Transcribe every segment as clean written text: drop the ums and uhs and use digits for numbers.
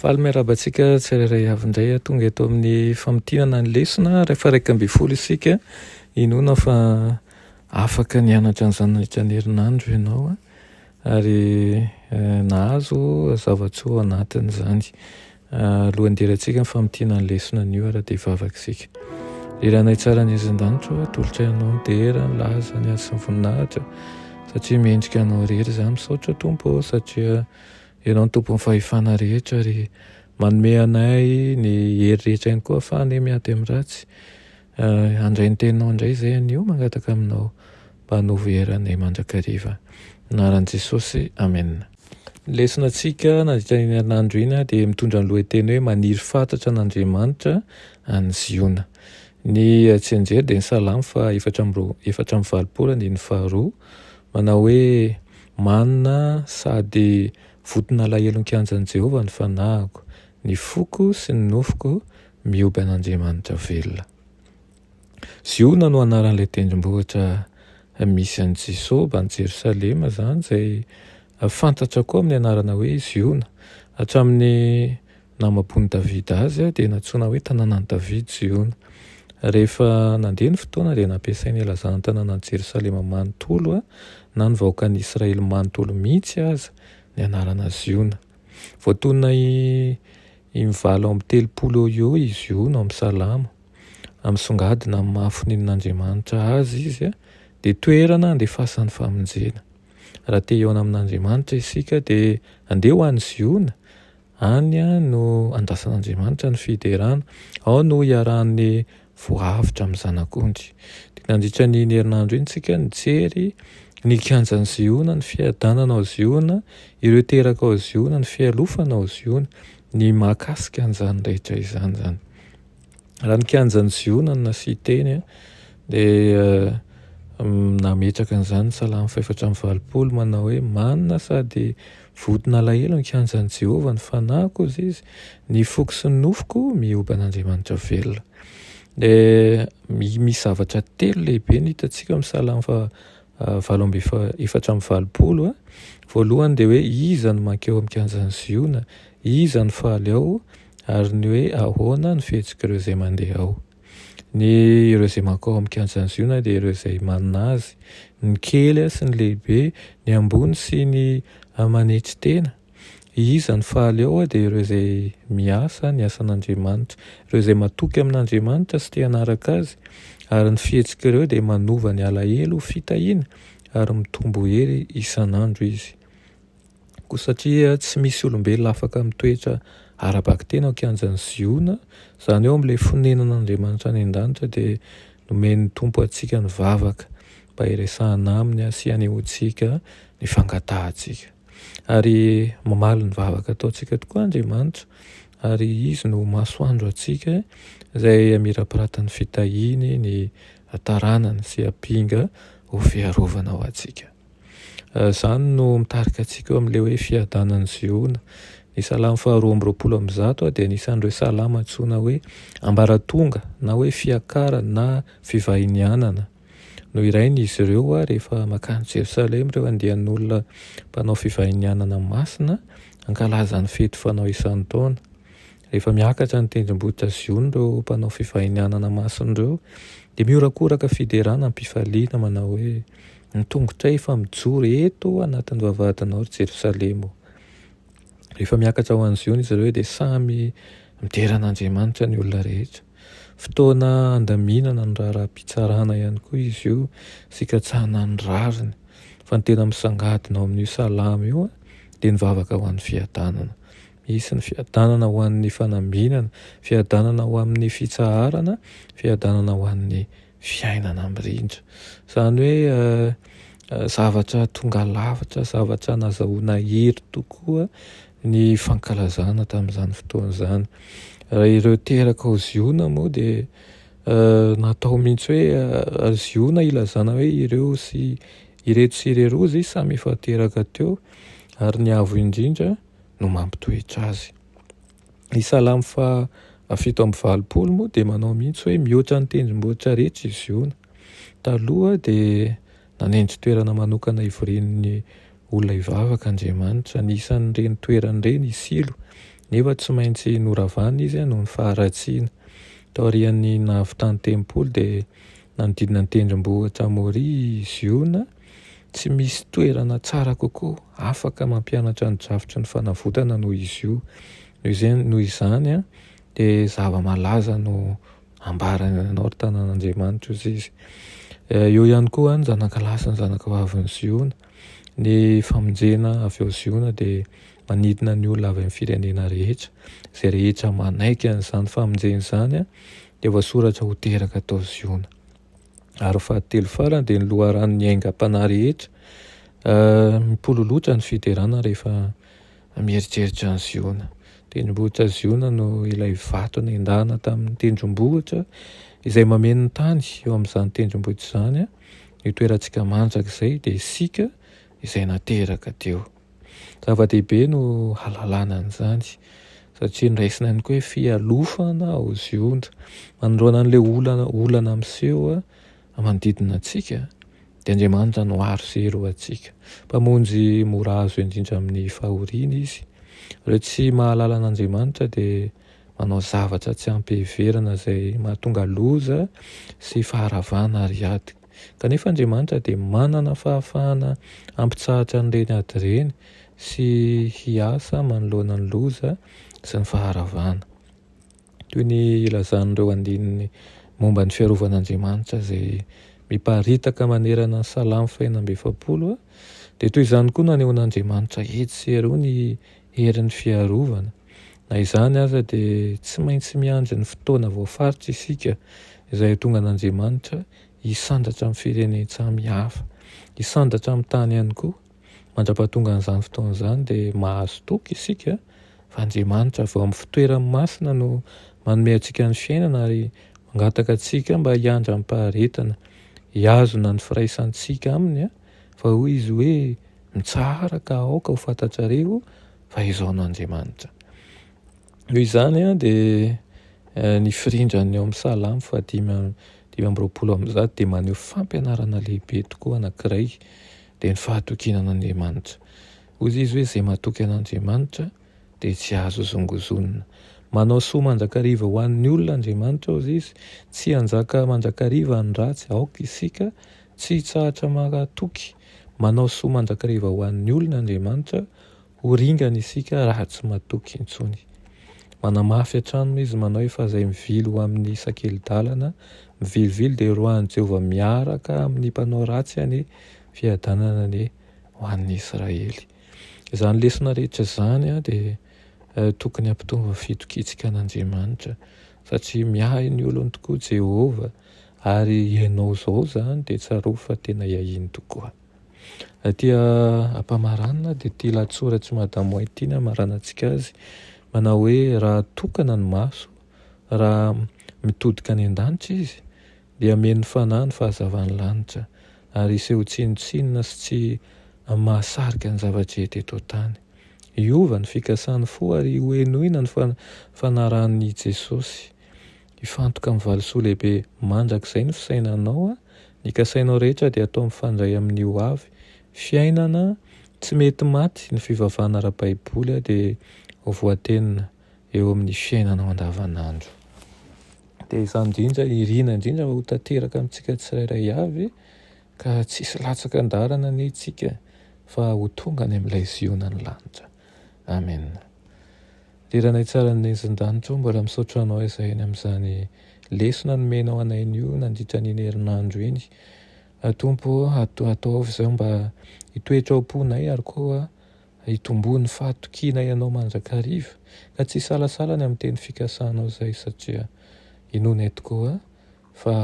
Faly miarahaba antsika tsirairay avy indray tonga eto amin'ny famintinana ny lesona rehefa 11 isika. Inoana fa afaka nianatra an'izany nandritra ny herinandro ianao ary nahazo zava-tsoa ao anatin'izany. Alohan'ny hidirantsika ny famintinana ny lesona anio ary dia hivavaka isika. Ry Ranay tsara ny an-danitra ô, atolotray anao ny dera, ny laza, ny haja sy ny voninahitra satria mendrika anao irery izany. Misaotra Tompo ô satria Ianao no tompon'ny fahefana rehetra ary manome anay ny hery rehetra ihany koa ahafahanay miady amin'ny ratsy. Handray ny teninao indray izay anio mangataka aminao mba hanovo hery anay mandrakariva. Anaran'i Jesosy, Amena. Ny lesona antsika nandritra iny herinandro iny dia mitondra ny lohateny hoe Maniry fatratra an'Andriamanitra any Ziona. Ny tsianjery dia ny Salamo faha 84 andininy faharoa manao hoe Manina sady voton'alahelo ny kianjan'i Jehovah ny fanahiko, ny foko sy ny nofoko mihoby an'Andriamanitra velona. Ziona no anaran'ilay tendrombohitra misy an'i Jesoba any Jerosalema izany, izay fantatra koa amin'ny anarana hoe Ziona. Hatramin'ny Namaboan'i Davida azy dia nantsoina hoe tanànan'i Davida Ziona. Rehefa nandeha ny fotoana dia nampiasaina hilazana ny tanànan'i Jerosalema manontolo na ny vahoakan'i Israely manontolo mihitsy aza ny anarana Ziona. Voatonona in-38 eo ho eo i Ziona ao amin'ny Salamo. Misongadina amin'ny maha fonenan'Andriamanitra azy izy dia toerana andefasany famonjena. Raha te hihaona amin'Andriamanitra isika dia andeha ho any Ziona Any no andrasan'Andriamanitra ny fiderana, ao no iarahan'ny voavotra amin'ny Zanak'ondry. Dia nandritra ny iny herinandro iny tsika nijery ny kianjan'i Ziona, ny fiadanana ao Ziona, ireo teraka ao Ziona, ny fialofana ao Ziona, ny mahakasika an'izany rehetra izany izany. Raha ny kianjan'i Ziona no nasian-teny dia nametraka an'izany ny Salamo fahefatra amby valopolo manao hoe manina sady vonton'alahelo ny kianjan'i Jehovah ny fanahiko hozy izy, ny foko sy ny nofoko mihoba an'Andriamanitra velona. Dia misy zavatra telo lehibe no hitantsika amin'ny Salamo faha valo amby 84. Voalohany dia hoe iza no mankeo amin'ny kianjan'i Ziona, iza no faly ao, ary ny hoe ahoana ny fihetsik'ireo izay mandeha ao. Ny ireo izay mankao amin'ny kianjan'i Ziona dia ireo izay manana azy, ny kely sy ny lehibe, ny ambony sy ny manetry tena. Iza no faly ao dia ireo izay miasa ny asan'Andriamanitra, ireo izay matoky amin'Andriamanitra sy te hanaraka azy, ary ny fihetsik'ireo dia manova ny alahelo ho fitahiana ary mitombo hery isan'andro izy. Koa satria tsy misy olombelona afaka mitoetra ara-bakiteny ao an-kianjan'i Ziona, izany hoe ao amin'ilay fonenan'Andriamanitra any an-danitra, dia nomen'ny Tompo antsika ny vavaka mba hiresahana Aminy sy hanehoantsika ny fangatahantsika. Ary mamaly ny vavaka ataontsika tokoa Andriamanitra, ary Izy no masoandro antsika izay hamirapiratan'ny fitahiany ny taranany sy ampinga ho fiarovana ho antsika. Izany no mitarika antsika eo amin'ilay hoe fiadanan'i Ziona. Ny salamo faha-122 dia anisan'ireo salamo antsoina hoe ambaratonga na hoe fiakarana na fivahinianana. Nohirain'izy ireo rehefa mankany Jerosalema ireo andian'olona mpanao fivahinianana masina hankalaza ny fety fanao isan-taona. Rehefa miakatra ny tendrombohitra Ziona ireo mpanao fivahinianana masina ireo dia mihorakoraka fiderana am-pifaliana manao hoe, Ny tongotray efa mijoro eto anatin'ny vavahadinao, ry Jerosalema ô. Rehefa miakatra ho any Ziona izy ireo dia samy midera an'Andriamanitra ny olona rehetra. Fotoana handaminana ny raharaham-pitsarana ihany koa izy io sy hikatsahana ny rariny. Fa ny tena misongadina ao amin'io salamo io dia ny vavaka ho an'ny fiadanana. Hisy ny fiadanana ho an'ny fanambinana, fiadanana ho amin'ny fitsaharana, fiadanana ho an'ny fiainana mirindra. Izany hoe zavatra tonga lafatra, zavatra nazahoana hery tokoa ny fankalazana tamin'izany fotoana izany. Raha ireo teraka ao Ziona moa dia natao mihitsy hoe Ziona ilazana hoe ireo sy ireto sy ireroa izy samy efa teraka teo ary ny avo indrindra no mampitoetra azy. Ny Salamo faha 87 moa dia manao mihitsy hoe mihoatra ny tendrombohitra rehetra i Ziona. Taloha dia nanendry toerana manokana hivorian'ny olona hivavaka Andriamanitra. Anisan'ireny toerana ireny i Silo. Nefa tsy maintsy noravana izy noho ny faharatsiana. Taorian'ny nahavitan'ny tempoly dia nanodidina ny tendrombohitra Moria i Ziona. Tsy misy toerana tsara kokoa afaka mampianatra ny drafitry ny fanavotana noho izy io. Noho izany dia zava-malaza no ambarany anao ry tanàn'Andriamanitra, hoy izy. Eo ihany koa ny zanakalahy sy ny zanakavavin'i Ziona. Ny famonjena avy ao Ziona dia manidina ny olona avy amin'ny firenena rehetra. Izay rehetra manaiky an'izany famonjena izany dia voasoratra ho teraka tao Ziona. Ary fahatelo farany dia ny loharanon'ny aingam-panahy rehetra. Mipololotra ny fiderana rehefa mieritreritra an'i Ziona. Tendrombohitra Ziona no ilay vato nendahana tamin'ny tendrombohitra izay mameno ny tany eo amin'izany tendrombohitra izany. Ny toerantsika mandrakizay dia isika izay nateraka teo. Zava-dehibe no halalana an'izany satria noraisina ihany koa hoe fialofana ao Ziona. Manoloana an'ilay olana olana miseho manodidina antsika dia Andriamanitra no aro sy hery ho antsika. Mpamonjy mora azo indrindra amin'ny fahoriana Izy. Ireo tsy mahalala an'Andriamanitra dia manao zavatra tsy ampiheverana izay mahatonga loza sy faharavana ary ady. Kanefa Andriamanitra dia manana fahafahana hampitsahatra an'ireny ady ireny sy hiasa manoloana ny loza sy ny faharavana. Toy ny ilazan'ireo andininy momba ny fiarovan'Andriamanitra izay miparitaka manerana ny Salamo faha-46, dia toy izany koa no anehoan'Andriamanitra etsy sy eroa ny herin'ny fiarovana. Na izany aza dia tsy maintsy miandry ny fotoana voafaritra isika izay hahatonga an'Andriamanitra hisandratra amin'ny firenen-tsamy hafa, hisandratra amin'ny tany ihany koa. Mandra-pahatonga an'izany fotoana izany dia mahazo toky isika fa Andriamanitra avy ao amin'ny fitoerany masina no manome antsika ny fiainana ary mangataka antsika mba hiandry amim-paharetana, hihazona ny firaisantsika Aminy fa hoy Izy hoe mitsahara ka aoka ho fantatrareo fa izao no Andriamanitra. Noho izany dia ny firindran'ny ao amin'ny Salamo fahadimy 125 dia maneho fampianarana lehibe tokoa anankiray dia ny fahatokiana an'Andriamanitra. Hoy izy hoe izay matoky an'Andriamanitra dia tsy azo zongozonina. Manao soa mandrakariva ho an'ny olona Andriamanitra hoy izy, tsy hanjaka mandrakariva ny ratsy, aoka isika tsy hitsahatra mahatoky. Manao soa mandrakariva ho an'ny olona Andriamanitra, Ho ringana isika raha tsy matoky intsony. Manamafy hatrany moa izy manao hoe fa izay mivily ho amin'ny sakeli-dalana, mivilivily dia roahin'i Jehovah miaraka amin'ny mpanao ratsy anie, fiadanana anie ho an'ny Israely. Izany lesona rehetra izany dia tokony hampitombo ny fitokiantsika an'Andriamanitra satria miahy ny olony tokoa Jehovah ary ianao izao izany dia tsarovy fa tena iahiany tokoa. Aty am-pamaranana dia ity lahatsoratr'i Madame White ity no hamaranantsika azy, manao hoe raha tokana ny maso, raha mitodika any an-danitra izy dia hameno fanahy ny fahazavan'ny lanitra ary hiseho tsinontsinona sy tsy mahasarika ny zava-drehetra eto an-tany. Hiova ny fikasan'ny fo ary hohenoina ny fanarahan'i Jesosy. Hifantoka amin'ny valisoa lehibe mandrakizay ny fisainanao, ny kasainao rehetra dia atao mifandray amin'ny ho avy. Fiainana tsy mety maty ny fivavahana ara-baiboly dia ho voatenona eo amin'ny fiainanao andavanandro. Dia izany indrindra irina indrindra ho tanteraka amintsika tsirairay avy ka tsisy latsaka an-dalana anie isika fa ho tonga any amin'ilay Zionan'ny lanitra. Amen. Ry Ranay tsara ny Zindanitra o, mbola misaotra anao izahay ny amin'izany lesona nomenao anay anio nandritra an'iny herinandro iny. Tompo o, ataovy izao mba hitoetra ao am-ponay ary koa hitomboan'ny fahatokianay Anao mandrakariva, ka tsy hisalasala ny amin'ny teny fikasanao izahay satria inoanay tokoa fa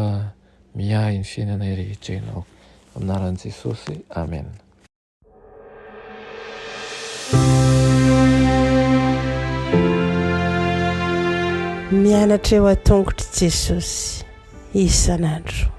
miahy ny fiainanay rehetra Ianao. Amin'ny anaran'i Jesosy, Amena. Mianatra eo an-tongotr'i Jesosy isan'andro.